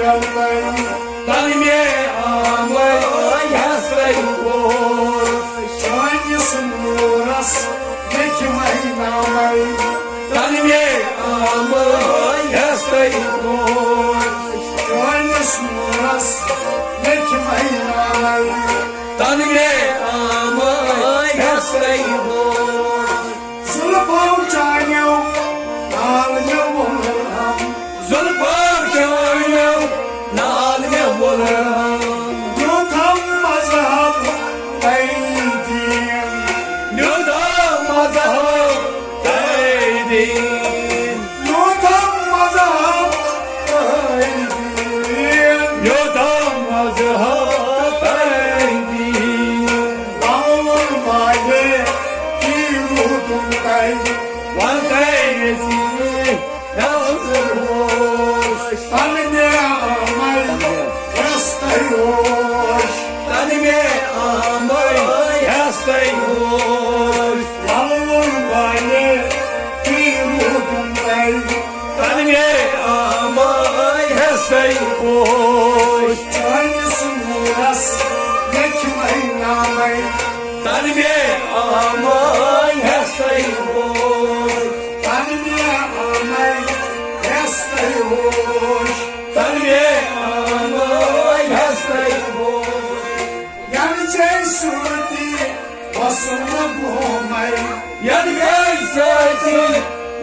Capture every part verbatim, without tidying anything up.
تنہٕ مےٚ آمے ہستَے ہوش۔ چٲنِس نوٗرس لیکھِ مے ناوے۔ تنہٕ مےٚ آمے ہستَے ہوش۔ چٲنِس نوٗرس لیکھِ مے ناوے۔ تنہٕ مےٚ آمے ہستَے ہوش۔ زُلفو چانیو نال مےٚ وُلرم۔ زُلفو چانیو نال مےٚ وُلرم۔ میوٗٹھم مذہب تۄہہِ دین۔ میوٗٹھم مذہب تۄہہِ دین۔ میوٗٹھم مذہب تۄہہِ دین۔ میوٗٹھم مذہب تۄہہِ دین۔ وَوُن والے کی روٗدُن تۄہہِ۔ وَن تۄہہِ ییٚژھِ نظر ہوش۔ تنہٕ مےٚ آمے ہستَے ہوش۔ تنہٕ مےٚ آمے ہستَے ہوش۔ وَوُن والے کی روٗدُن تۄہہِ۔ تنہٕ مےٚ آمے ہستَے ہوش۔ چٲنِس نوٗرس لیکھِ مے ناوے۔ تنہٕ مےٚ آمے ہستَے ہوش۔ تنہٕ مےٚ آمے ہستَے ہوش۔ تنہٕ مےٚ آمے ہستَے ہوش۔ یَنہٕ ژےٚ سۭتی وصل مےٚ گوٚمے۔ یَنہٕ ژےٚ سۭتی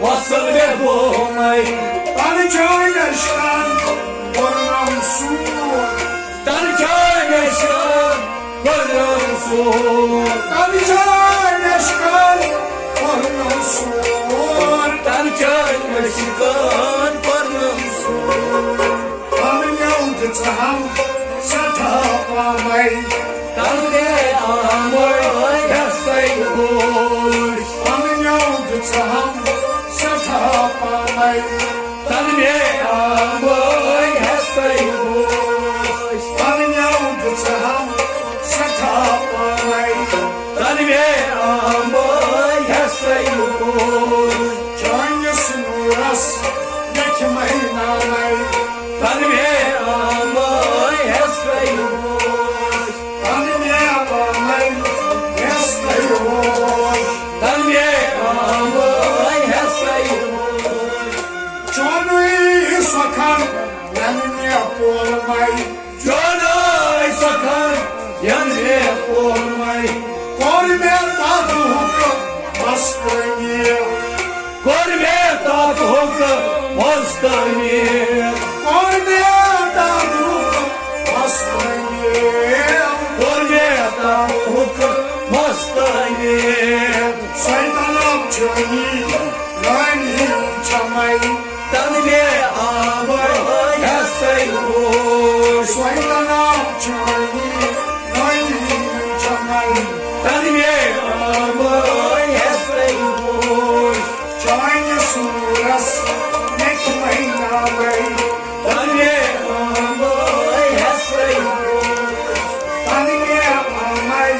وصل مےٚ گوٚمے۔ تنہٕ چٲنۍ عشقن کوٚرنم سوٗر۔ تنہٕ چٲنۍ عشقن کوٚرنم سوٗر۔ تنہٕ چٲنۍ عشقن کوٚرنم سوٗر۔ تنہٕ چٲنۍ عشقن کوٚرنم سوٗر۔ پننیو دِژہم سٮ۪ٹھاہ پامے۔ تنہٕ مےٚ آمے ہستَے ہوش۔ پننیو دِژہم سٮ۪ٹھاہ پامے۔ تنہٕ مےٚ آمے ہستَے ہوش۔ پننیو دِژہم سٮ۪ٹھاہ پامے۔ تنہٕ مےٚ آمے ہستَے ہوش۔ چٲنِس نوٗرس لیکھِ مے ناوے۔ تنہٕ مےٚ آمے ہستَے ہوش۔ تنہٕ مےٚ آمے ہستَے ہوش۔ تنہٕ مےٚ آمے ہستَے ہوش۔ چونُے سۄکھن یَنہٕ مےٚ پولمے۔ چونُے سۄکھن یَنہٕ مےٚ پولمے۔ کوٚر مےٚ تَتھ دُہُک مستٲنی۔ کوٚر مےٚ تَتھ دُہُک مستٲنی۔ کوٚر مےٚ تَتھ دُہُک مستٲنی۔ کوٚر مےٚ تَتھ دُہُک مستٲنی۔ سۄے طلب چھٲنی لٲنۍ ہِنٛد چھَمے۔ تنہٕ مےٚ آمے ہستَے ہوش۔ سۄے طلب چھٲنی لٲنۍ ہِنٛد چھَمے۔ تنہٕ مےٚ آمے ہستَے ہوش۔ چانِس نوٗرس لیکھِ مے ناوے۔ تنہٕ مےٚ آمے ہستَے ہوش۔ تنہٕ مےٚ آمے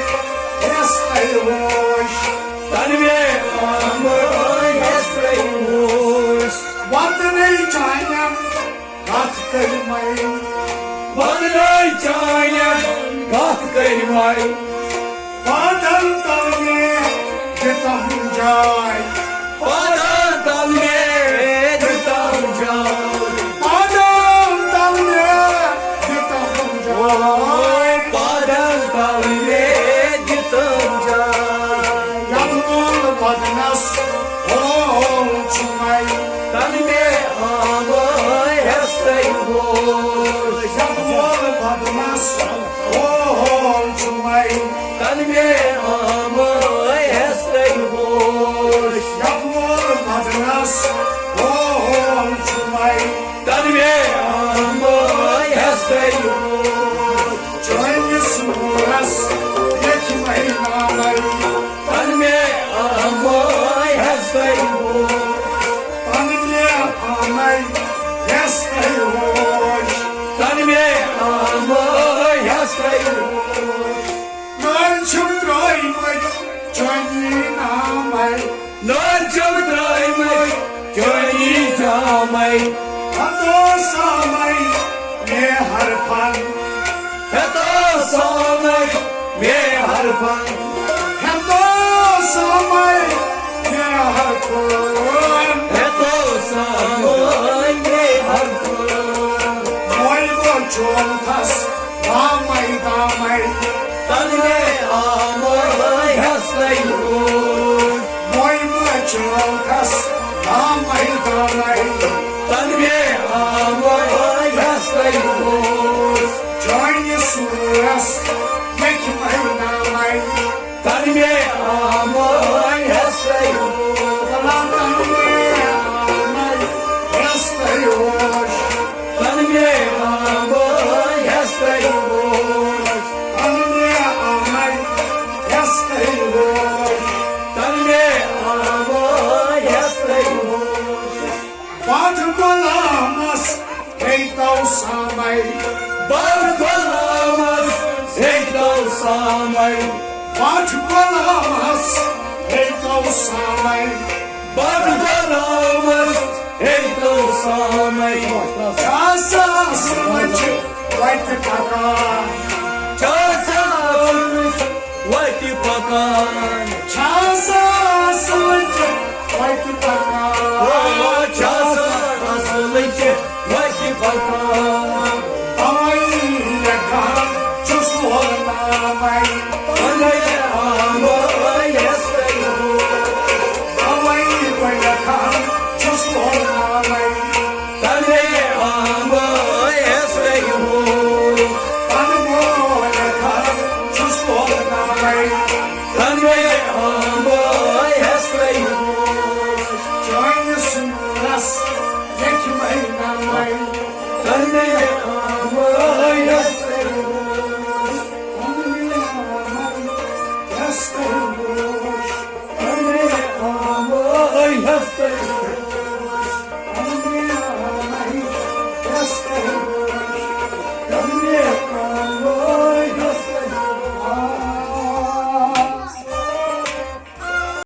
ہستَے ہوش۔ تنہٕ مےٚ آمے ہستَے ہوش۔ وطنٕے چانٮ۪ن کتھ کٔرۍ مے۔ وطنٕے چانٮ۪ن کتھ کٔرۍ مے۔ پادن تل مےٚ دِتم جاے۔ پادن تل مےٚ دِتم جاے۔ پادن تل مےٚ دِتم جاے۔ پادن تل مےٚ دِتم جاے۔ یتھ وول بدنس ہول چھُ مے۔ تنہٕ مےٚ آمے ہستَے ہوش۔ یتھ وول بدنس ہول چھُ مے۔ تنہٕ مےٚ آمے ہستَے ہوش۔ یتھ وول بدنس ہول چھُ مے۔ تنہٕ مےٚ آمے ہستَے ہوش۔ چٲنِس نوٗرس لیکھِ مے ناوے۔ تنہٕ مےٚ آمے ہستَے ہوش۔ تنہٕ مےٚ آمے ہستَے ہوش۔ تنہٕ مےٚ آمے ہستَے ہوش۔ نٲلۍ چھِم ترٛٲومٕتۍ چٲنی نامے۔ نٲلۍ چھِم ترٛٲومٕتۍ چٲنی جامے۔ ہتو سامے ہیتو سامے مےٚ ہر کُن۔ ہیتو سامے مےٚ ہر کُن۔ موے بہٕ چومتھس دامے دامے۔ تن مےٚ آمے ہستَے روٗد۔ موے بہٕ چومتھس دامے دامے۔ تن مےٚ آمے ہستَے روٗد۔ چٲنِس روٗدس لیکھۍ مےٚ نامے۔ تن مےٚ آمے ہستَے روٗد۔ تن مےٚ آمے ہستَے روٗد۔ تن مےٚ آمے ہستَے روٗد۔ تن مےٚ آمے ہستَے روٗد۔ تن مےٚ آمے ہستَے روٗد۔ بد غلامس ہیتو سامے۔ بد غلامس ہیتو سامے۔ بد غلامس ہیتو سامے۔ بد غلامس ہیتو سامے۔ چھا ساس مجھ وتہِ پکان۔ چھا ساس مجھ وتہِ پکان۔